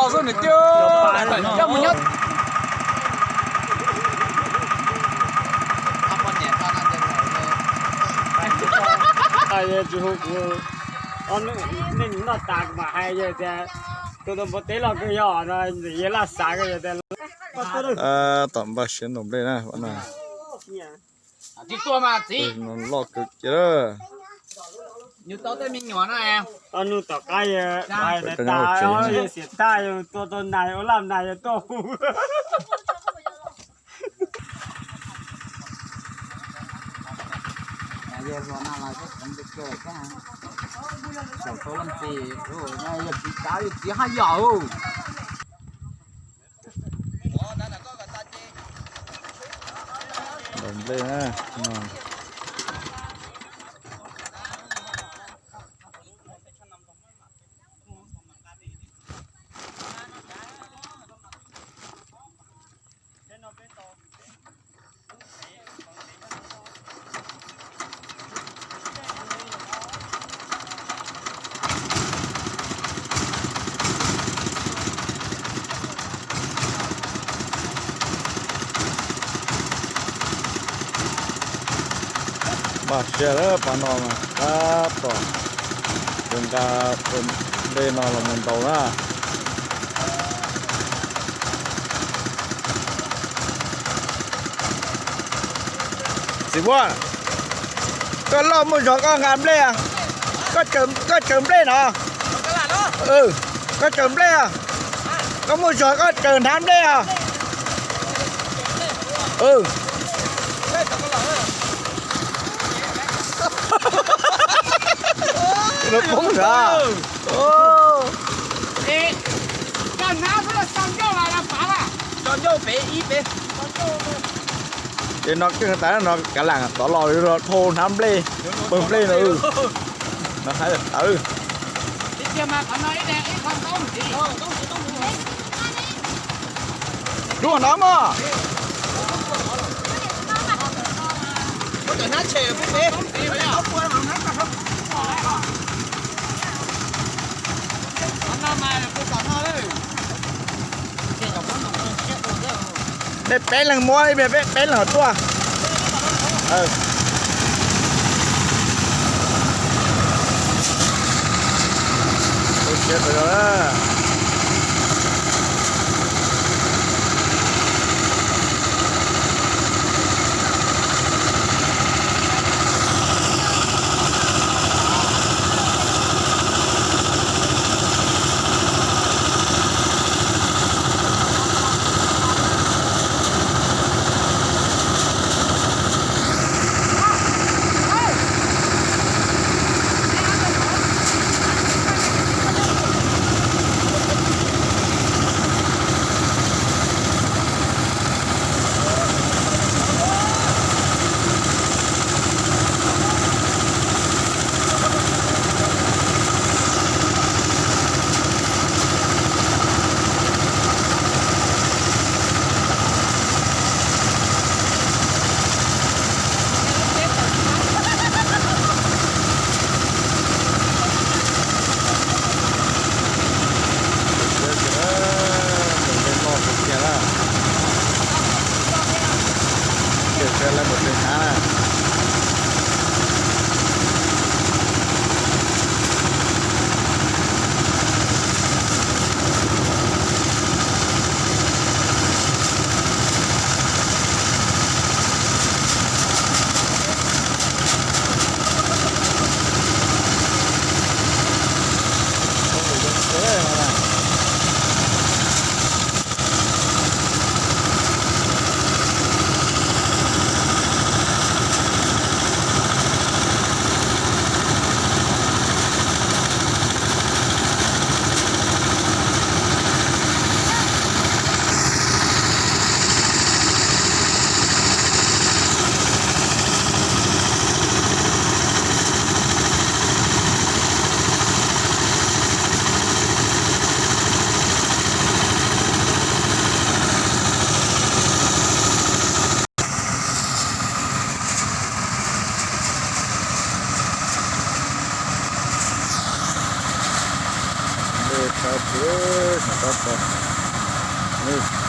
Xub nws twb coj mus nyob. Tsis hu kuv, nej noj tas kuv mam hais yog tias tus npua teb loj kawg yog no, yog laj xav kawg yog tias. Tom npaj siab ntaus nplej na. Loj kawg kiag. Tau nug tom qab yog tas yog xiam taj yog tua tau nas ua laj nas yog tuaj hu. Yog txiv tsav yog txiv haj yam. Ntaus nplej na. Npaj siab lawm pab no mas tab tom nqa nplej no los mus ntaus na. Txiv Vuab, koj loj muaj zog koj nqa nplej, koj tsaws nplej no. Koj tsaws nplej, koj muaj zog koj tsaws hnav nplej os. Poob ntag. Ces no keej tas no kav lam tov los dhau hnav nplej, pawg nplej no. No hnav tawv. Lub no mog. Peb, peb leeg muab, peb, peb leeg tuaj. Tsis, tab tom,